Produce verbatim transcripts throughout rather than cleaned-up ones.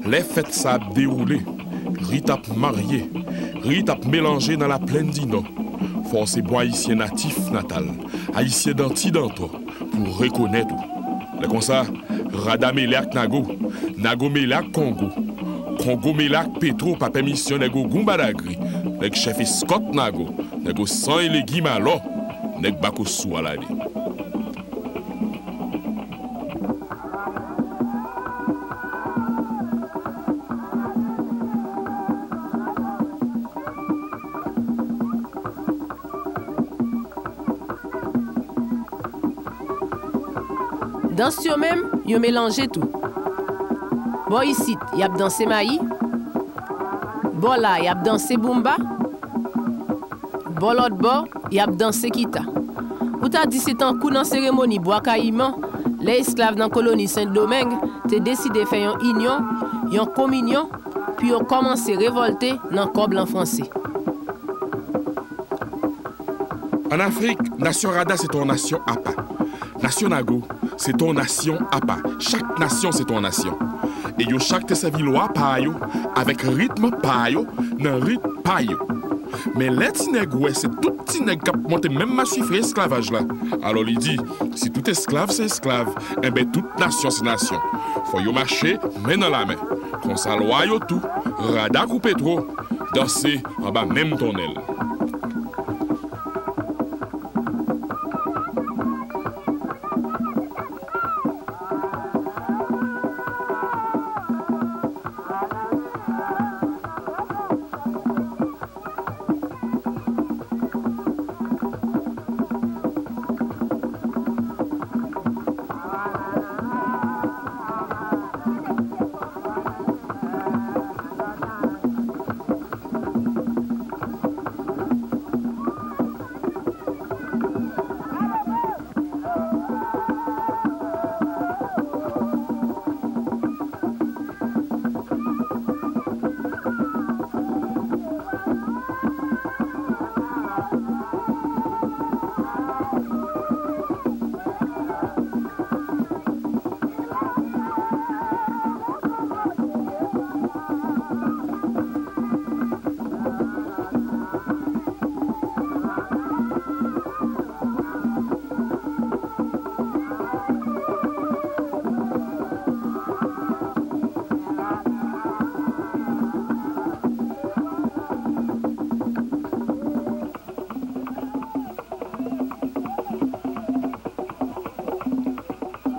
Lè fèt sa ap dewoule, rit ap marye, rit ap melanje nan Laplèn di Nò. Fò se bon Ayisyen natif natal, Ayisyen danti dantò, pou rekonèt ou. Lè konsa, rada mele ak nago, nago mele ak kongo, kongo mele ak petwo pa pèmisyon nèg Ogon Badagri, nèg chèf eskòt nago, nèg o san e legim alò, nèg bako sou alade. Dans yo menm, yo melanje tou. Bò isit, y ap danse mayi. Bò la, y ap danse boumba. Bò lòt bò, y ap danse kita. Ou ta di se tankou nan seremoni Bwa Kayiman, lè esklav nan koloni Sendomeng te deside fè yon inyon, yon kominyon, pou yo kòmanse revòlte nan kò blan franse. Ann Afrik, nasyon Rada se te yon nasyon apa. Nasyon Nago se te yon nasyon apa. Chak nasyon se te yon nasyon. E yo chak te sèvi lwa pa yo, avèk ritm pa yo, nan rit pa yo. Men lè ti nèg wè se tout ti nèg k ap monte menm machifre esklavaj la, alò li di, si tout esklav se esklav, enben tout nasyon se nasyon. Fò yo mache men nan lamen. Konsa lwa yo tou, Rada kou petwo, danse anba menm tonnèl.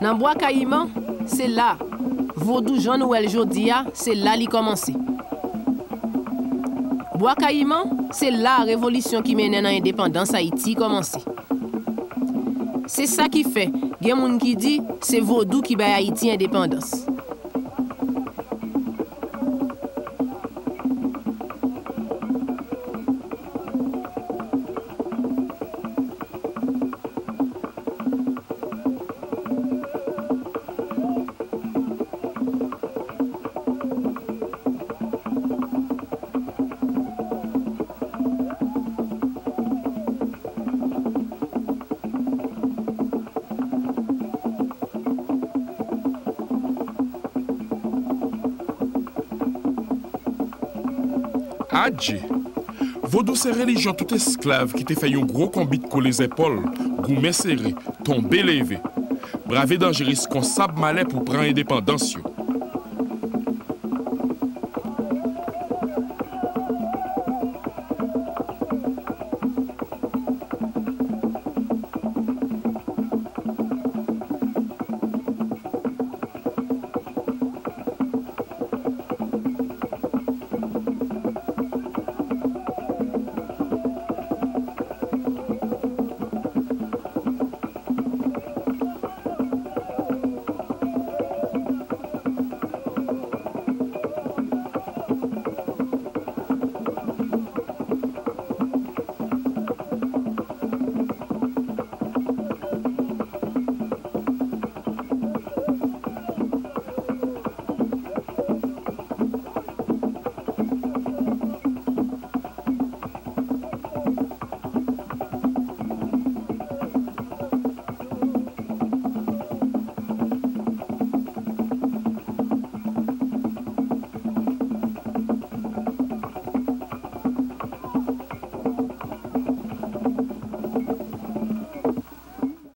Nan Bwa Kayiman, se la, vodou jan nou wè l jodi a, se la li kòmanse. Bwa Kayiman, se la revolisyon ki mennen nan endepandans Ayiti kòmanse. Se sa ki fè, gen moun ki di, se vodou ki bay Ayiti endepandans. Adje! Vodou se relijyon tout esklav ki te fè yon gwo konbit kole zèpòl, goumen sere, tonbe leve, brave danje reskonsab malè pou pran endepandans yo.